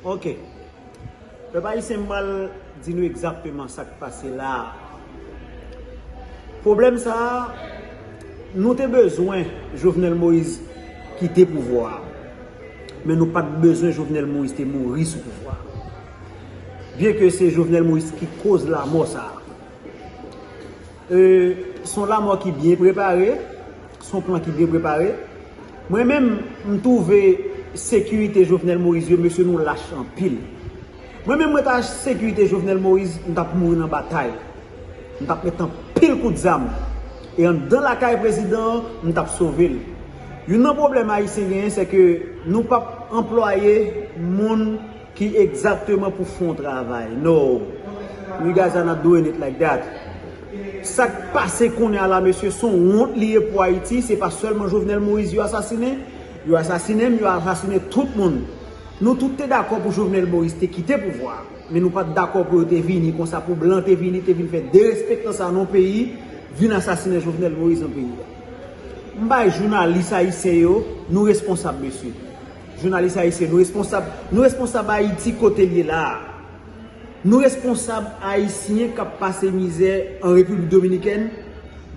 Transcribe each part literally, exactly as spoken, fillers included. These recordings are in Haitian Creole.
Ok. Pèp ayisyen, m pral di nou egzakteman sa k pase la a. Pwoblèm sa a, nou te bezwen Jovenel Moïse kite pouvwa a. Men nou pa t bezwen Jovenel Moïse te mouri sou pouvwa a. Byenke se Jovenel Moïse ki koz lanmò sa a. E, se yon lanmò ki byen prepare, se yon plan ki byen prepare. Mwen menm, m twouve sekirite Jovenel Moïse yo, mesye, nou lach anpil. Mwen menm, mwen ta sekirite Jovenel Moïse, m t ap mouri nan batay. M t ap met anpil kout zam. E anndan lakay prezidan an, m t ap sove l. Youn nan pwoblèm ayisyen genyen, se ke nou p ap anplwaye moun ki egzakteman pou fè yon travay. No. You guys are not doing it like that. Sa k pase kounye a la, mesye, se yon wont li ye pou Ayiti. Se pa sèlman Jovenel Moïse yo asasinen. Yo asasinen m, yo asasinen tout moun. Nou tout te dakò pou Jovenel Moïse te kite pouvwa a. Men nou pa t dakò pou yo te vini konsa, pou blan te vini, te vin fè derespektan sa nan yon peyi, vin asasinen Jovenel Moïse nan peyi a. M bay jounalis ayisyen yo, nou responsab, mesye. Jounalis ayisyen, nou responsab, nou responsab Ayiti kote l ye la a. Nou responsab ayisyen k ap pase mizè an Repiblik Dominikèn,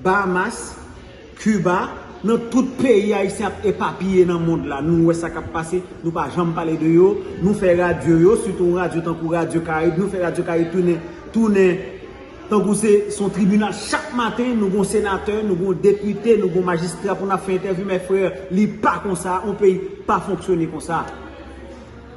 Bahamas, Kiba, nan tout peyi ayisyen ap epapiye nan mond la. Nou wè sa k ap pase, nou pa janm pale de yo. Nou fè radyo yo, sitou yon radyo tankou Radyo Karayib, nou fè Radyo Karayib tounen, tounen tankou se, se yon tribinal. Chak maten, nou gon senatè, nou gon depite, nou gon majistra pou n ap fè entèvyou, mè frè, li pa konsa, yon peyi pa fonksyone konsa.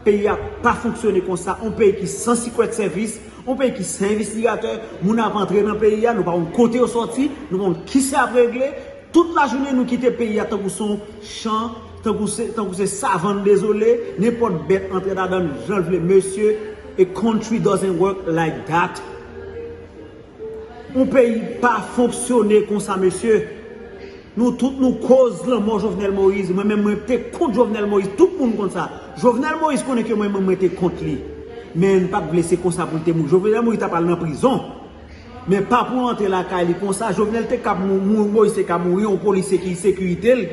Peyi a pa fonksyone konsa, yon peyi ki san sikwèt sèvis, yon peyi ki san envestigatè, moun ap antre nan peyi a, nou pa konn kote yo sòti, nou pa konn kisa y ap regle. Tout lajounen nou kite peyi a tankou se yon chan, tankou se, tankou se savann dezole, nenpòt bèt antre ladan l jan l vle. Mesye, a country doesn't work like that. Yon peyi pa fonksyone konsa, mesye. Nou tout nou koz lanmò Jovenel Moïse. Mwen menm, mwen te kont Jovenel Moïse. Tout moun konn sa. Jovenel Moïse konnen ke mwen menm, mwen te kont li. Men n pa t vle se konsa pou l te mouri. Jovenel Moïse ta pral nan prizon. Men pa pou antre lakay li konsa. Jovenel te ka mou-, mou-, Moïse te ka mouri, yon polisye ki sekirite l.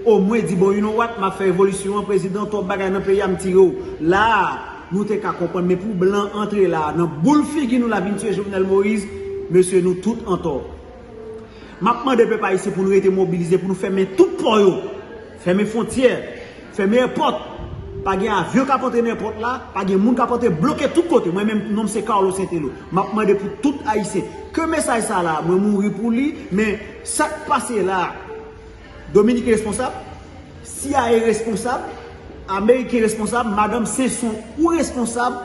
Omwen di, bon, you know what, m ap fè revolisyon an, prezidan, twòp bagay nan peyi a, m tire w. La a, nou te ka konprann, men pou blan antre la a, nan boul figi nou la vin tiye Jovenel Moïse, mesye, nou tout antò. M ap mande pèp ayisyen pou nou rete mobilize, pou nou fèmen tout pò yo, fèmen fwontyè, fèmen èpòt. Pa gen avyon k ap antre nan èpòt la, pa gen moun k ap antre, bloke tout kote. Mwen menm, non m se Carlo Saintello. M ap mande pou tout ayisyen. Ke mesaj sa la, mwen mouri pou li, men sa k pase la a, Dominiken responsab, C I A responsab, Ameriken responsab, madanm Senson, ou responsab,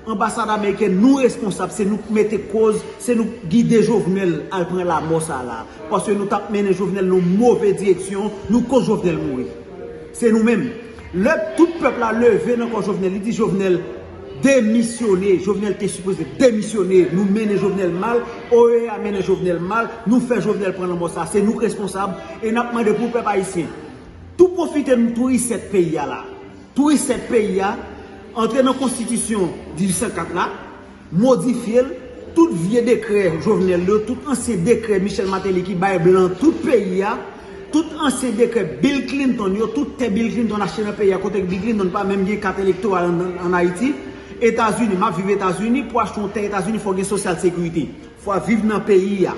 anbasad amerikèn, nou responsab, se nou k mete koz, se nou k gide Jovenel al pran lanmò sa la. Paske nou t ap mennen Jovenel nan yon move direksyon, nou koz Jovenel mouri. Se nou menm. Lè tout pèp la leve nan kò Jovenel, li di Jovenel demisyone, Jovenel te sipoze demisyone, nou mennen Jovenel mal, O E A mennen Jovenel mal, nou fè Jovenel pran lanmò sa, se nou k responsab, e n ap mande pou pèp ayisyen tou pwofite nou tou risèt peyi a la. Tou risèt peyi a, antre nan konstitisyon dizuit san kat la, modifye l, tout vye dekrè Jovenel yo, tout ansyen dekrè Michel Martelly ki bay blan tout peyi a, tout ansyen dekrè Bill Clinton yo, tout tè Bill Clinton achte nan peyi a, kote Bill Clinton pa menm gen kat elektoral an, an Ayiti. Etazini, m ap viv Etazini, pou achte yon tè Etazini, fò gen sosyal sekirite. Fò w viv nan peyi a.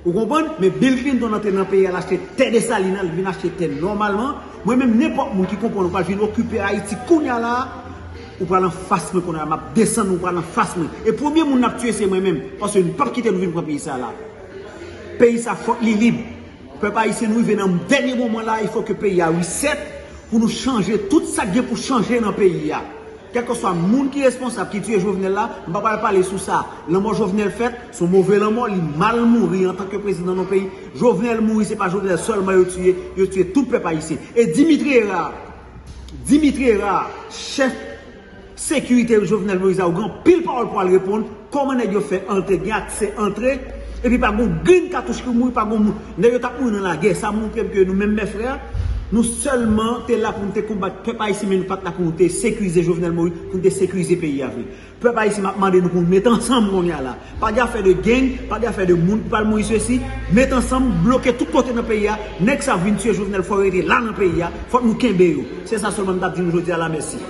Ou konprann? Men Bill Clinton antre nan peyi a, l achte tè Desalin an, li vin achte tè nòmalman. Mwen menm, nenpòt moun ki konprann ou pral vin okipe Ayiti kounye a la a, ou pral anfas mwen kounye a, m ap desann ou, ou pral anfas mwen. E premye moun n ap tiye se mwen menm, paske nou p ap kite nou vin pran peyi sa la. Peyi sa fòk li lib. Pèp ayisyen, nou rive nan dènye moman la, il faut que peyi a reset pou nou chanje tout sa k gen pou chanje nan peyi a. Kèlkeswa moun ki responsab ki tiye Jovenel la, m pa pral pale sou sa. Lanmò Jovenel fèt, se yon move lanmò, li mal mouri antanke prezidan nan peyi. Jovenel mouri, se pa Jovenel sèlman yo tiye, yo tiye tout pèp ayisyen. E Dimitri Hérard, Dimitri Hérard, chèf sekirite Jovenel Moïse la, ou gen anpil pawòl pou al reponn. Kòman nèg yo fè antre, gen aksè antre, epi pa gon grenn katouch ki mouri, pa gon moun. Nèg yo t ap mouri nan lagè. Sa montre m ke nou menm mè frè, nou sèlman te la pou nou te konbat pèp ayisyen, men nou pa t la pou nou te sekirize Jovenel Moïse, pou nou te sekirize peyi a vre. Pèp ayisyen, m ap mande nou pou nou met ansanm kounye a la. Pa gen afè de gang, pa gen afè de moun ki pral mouri sesi. Met ansanm, bloke tout kote nan peyi a. Nèg sa vin tiye Jovenel, fò yo rete la nan peyi a. Fòk nou kenbe yo. Se sa sèlman m t ap di nou jodi a la, mèsi.